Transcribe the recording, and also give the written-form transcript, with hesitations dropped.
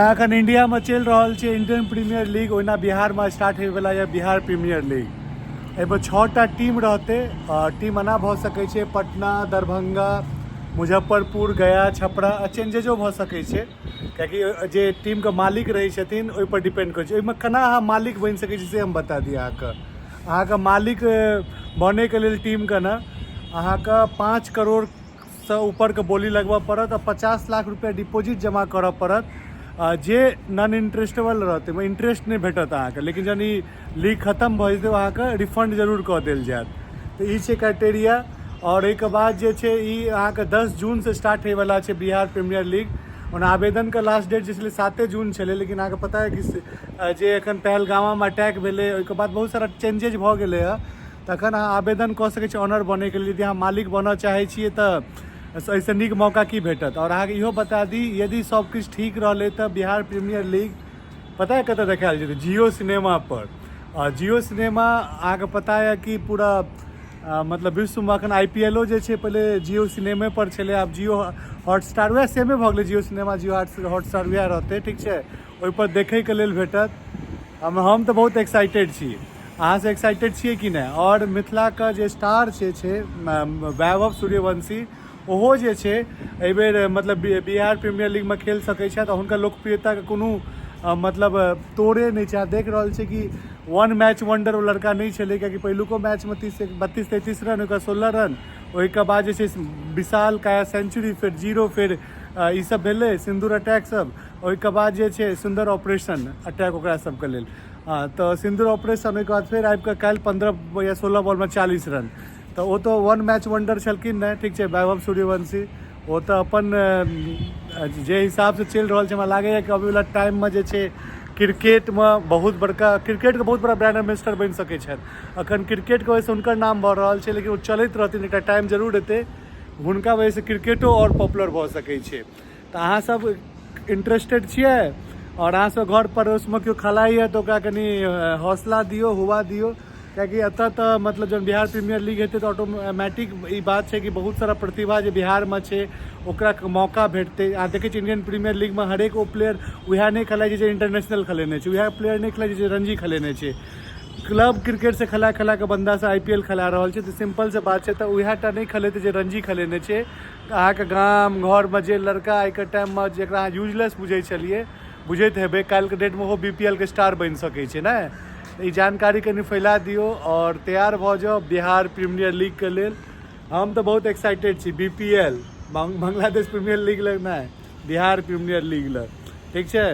एखन इंडियामे चलि रहल छै इंडियन प्रीमियर लीग, ओहिना बिहारमे स्टार्ट होइवला यऽ बिहार प्रीमियर लीग। एहिमे 6टा टीम रहतै। टीम एना भऽ सकै छै पटना, दरभंगा, मुजफ्फरपुर, गया, छपरा, आ चेंजेजो भऽ सकै छै, कियाकि जे टीमके मालिक रहै छथिन ओहिपर डिपेंड करै छै। ओहिमे केना अहाँ मालिक बनि सकै छी से हम बता दी अहाँके। अहाँके मालिक बनैके लेल टीमके ने अहाँके 5 करोड़ सँ ऊपरके बोली लगबऽ पड़त आ 50 लाख रुपैआ डिपोजिट जमा करऽ पड़त, जे नॉन इंटरेस्टेबल रहतै, ओहिमे इंटरेस्ट नहि भेटत अहाँके, लेकिन जहन ई लीग खतम भऽ जेतै ओ अहाँके रिफंड जरूर कऽ देल जायत। तऽ ई छै क्राइटेरिया। आओर एहिके बाद जे छै ई अहाँके 10 जूनसँ स्टार्ट होइवला छै बिहार प्रीमियर लीग। ओना आवेदनके लास्ट डेट जे छलै 7 जून छलै, लेकिन अहाँके पता अइ कि जे एखन पहलगामामे अटैक भेलै ओहिके बाद बहुत सारा चेंजेज भऽ गेलै हँ। तखन अहाँ आवेदन कऽ सकै छी ऑनर बनैके लेल। यदि अहाँ मालिक बनऽ चाहै छियै तऽ एहिसँ नीक मौका की भेटत? आओर अहाँके इहो बता दी, यदि सब किछु ठीक रहलै तऽ बिहार प्रीमियर लीग पता है कतऽ देखायल जेतै? जियो सिनेमा पर। आ जियो सिनेमा अहाँके पता यऽ कि पूरा मतलब विश्वमे एखन I P एलो जे छै पहिले जियो सिनेमे पर छलै, आब जियो हॉटस्टार वएह सेमे भऽ गेलै। जियो सिनेमा, जियो हॉटस्टार वएह रहतै, ठीक छै? ओहिपर देखैके लेल भेटत। हम तऽ बहुत एक्साइटेड छी। अहाँसँ एक्साइटेड छियै कि नहि? आओर मिथिलाके जे स्टार छै छै वैभव सूर्यवंशी, ओहो जे छै एहिबेर मतलब बिहार प्रीमियर लीगमे खेल सकै छथि। हुनकर लोकप्रियताके कोनो मतलब तोड़े नहि छै। अहाँ देख रहल छियै कि वन मैच वंडर ओ लड़का नहि छलै, कियाकि पहिलुको मैचमे 30, 32, 33 रन, ओहिके बाद 16 रन, ओहिके बाद जे छै विशाल काया सेंचुरी, फेर जीरो, फेर ईसभ भेलै सिन्दूर अटैक सब, ओहिके बाद जे छै सुन्दर ऑपरेशन अटैक ओकरा सबके लेल। हँ, तऽ सिन्दूर ऑपरेशन, ओहिके बाद फेर आबि कऽ काल्हि 15 या 16 बॉलमे 40 रन। तऽ ओ तऽ वन मैच वंडर छलखिन नहि, ठीक छै? वैभव सूर्यवंशी ओ तऽ अपन जे हिसाबसँ चलि रहल छै, हमरा लागैए कि अबैवला टाइममे जे छै क्रिकेटमे बहुत बड़का, क्रिकेटके बहुत बड़ा ब्रांड एम्बेसडर बनि सकै छथि। अखन क्रिकेटके वजहसँ हुनकर नाम भऽ रहल छै, लेकिन ओ चलैत रहथिन, एकटा टाइम जरूर एतै हुनका वजहसँ क्रिकेटो आओर पॉपुलर भऽ सकै छै। तऽ अहाँसभ इंटरेस्टेड छियै आओर अहाँसभ घर पड़ोसमे केओ खेलाइए तऽ ओकरा कनि हौसला दियौ, हुआ दियौ, कियाकि एतऽ तऽ मतलब जहन बिहार प्रीमियर लीग हेतै तऽ ऑटोमेटिक ई बात छै कि बहुत सारा प्रतिभा जे बिहारमे छै ओकरा मौका भेटतै। अहाँ देखै छियै इंडियन प्रीमियर लीगमे हरेक ओ प्लेयर उएह नहि खेलाइ छै जे इंटरनेशनल खेलेने छै, उएह प्लेयर नहि खेलाइ छै जे रणजी खेलेने छै। क्लब क्रिकेटसँ खेला खेला कऽ बन्दा सब I P L खेला रहल छै। तऽ सिम्पल से बात छै, तऽ उएह टा नहि खेलेतै जे रणजी खेलेने छै। अहाँके गाम घरमे जे लड़का आइके टाइममे जकरा अहाँ यूजलेस बुझै छलियै, बुझैत हेबै, काल्हिके डेटमे ओहो बी पी एल के स्टार बनि सकै छै ने? ई जानकारी कनि फैला दियौ आओर तैयार भऽ जाउ बिहार प्रीमियर लीगके लेल। हम तऽ बहुत एक्साइटेड छी। B P L, Bangladesh premier league लग नहि, बिहार प्रीमियर लीग लग, ठीक छै?